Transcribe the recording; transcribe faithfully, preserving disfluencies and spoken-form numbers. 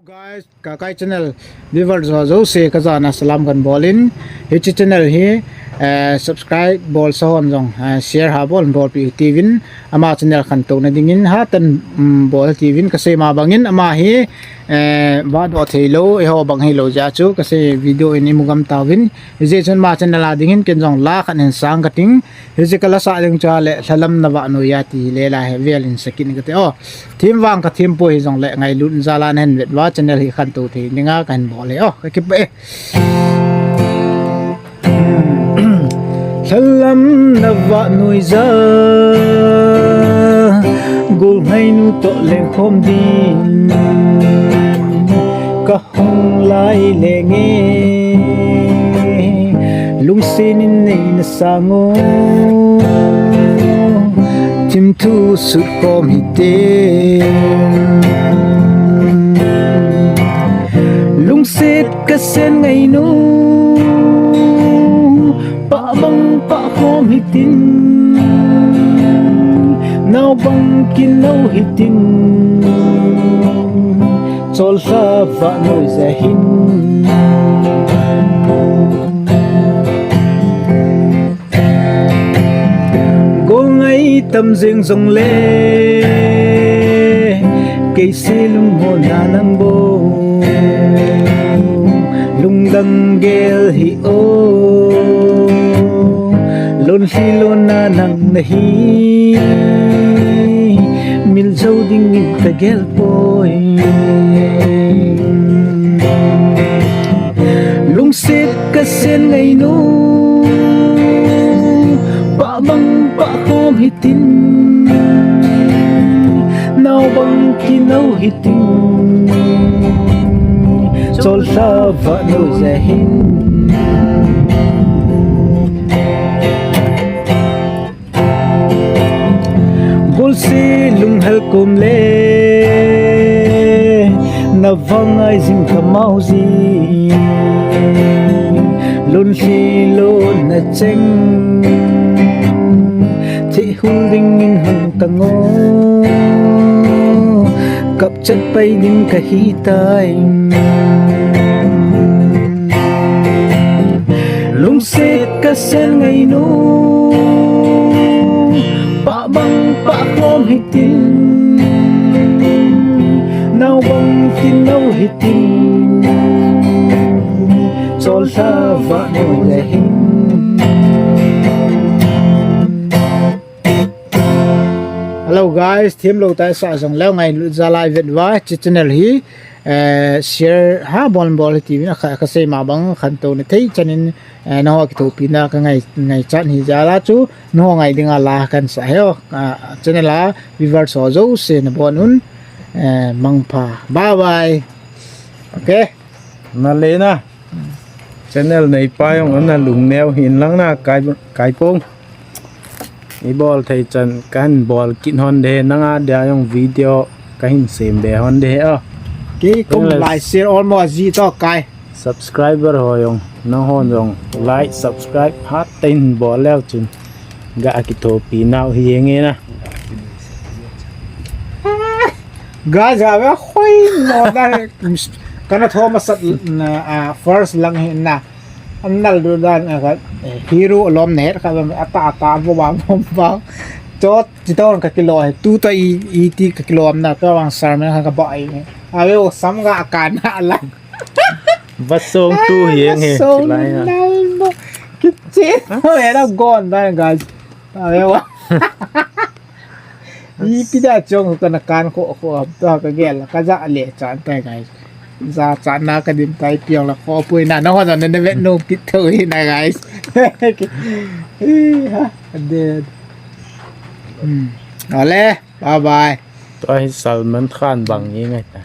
Guys, Kakai channel viewer ho jouse kajana salam kahin bolin, hiche channel hi, eh, subscribe bolsa hon jong, eh, share ha bol bolpeh tiuvin, ama channel khantouna dingin hatah in, um, bol tiuvin kasei ma bangin ama hi, eh, vahdoh theilou, eiho bang hilou jeh a chu kasei video in imu gam tauvin, hijeh chun ama channel a dingin ken jong la khat hin sang kating, hiche kala sah ding chu ahile Lhalam Navah Noiya ti le la hi vel in sa kit kate o. Themvang kathempoi hijongle ngailut jal a nahin vet uva channel hi khantou thei dinga kahin bol e o. Kakipah e. Lhalam Navah Noiya, golngainu toh lengkhom ding kahung lai lenge, lungset in neina sang o, thimthu sutkhom hite. Lungset kasen ngainu, pah bang pahkhom hitin, nao bang kino hitin, Chollha Vahnoija hin. Golngai tam jeng jongle, keise lungmonna nang bou, lungdang gel hih o, lonlhi lonna nang nahi, mil jou dingin kagel poi. Lungset kasen ngainu, pah bang pahkhom hitin, nao bang kino hitin, Chollha Vahnoija hin. Golse lunghel kom le, na vang ngai jing kamau ji, lonlhi lonna cheng, thihhul dingin hung tang o, kapchat pai ding kahitai. Lungset kasen ngainu, pah bang pahkhom hitin, nao bang kino hitin, Chollha Vahnoija hin. Hello guys, themlou tah sa jongleu ngailut jal a ivet uva, hiche channel hi, eh, share ha bol bol tiuvin, akha, kasei ma bang khantouna thei chan in, eh, nangho kithopina kangai, ngaichat hi jal a chu, nangho ngai dinga la kahin sa ahi o, ah, channel a viewers ho jouse nabon un, eh, mangpha. Bye bye. Okay. Nale na. Channel neipa jong ana lungneo hih in lang na kai, Kaipung. Ibol thei chan kahin bol kit hon de, nanga dia jong video kahin sem be hon de o. Kei kum like share almost ji toh kai. Subscriber ho jong, nanghon jong like, subscribe hatah in bol leu chun ga kithopi nau hi jeng e na. Guys, ga ve hoi no da, kana thom asat na, ah, first lang hi na. An nal du dan, ah, ka, eh, hero lom ne, ka, ata, ata, bo ba, bo ba. Chot, chito ka kilo he, tu ta i, i ti ka kilo am na, ka wang sar me ka ba ai. Ave o sam ga ka na lang. Vasong tu hi jeng he, vasong chilai na. Nal mo. Kiche, ho era gon dan, guys. Ave o. Ipi da chong kana kan kho kho ap ta ka gel ka ja le chan tai guys. Ja chan na ka dim tai piang la kho pui na na ho na na vet no kit tho hi na guys. Ha, dead. Hmm. Ale, bye bye. Tua hi Salman Khan bang hi ngai ta.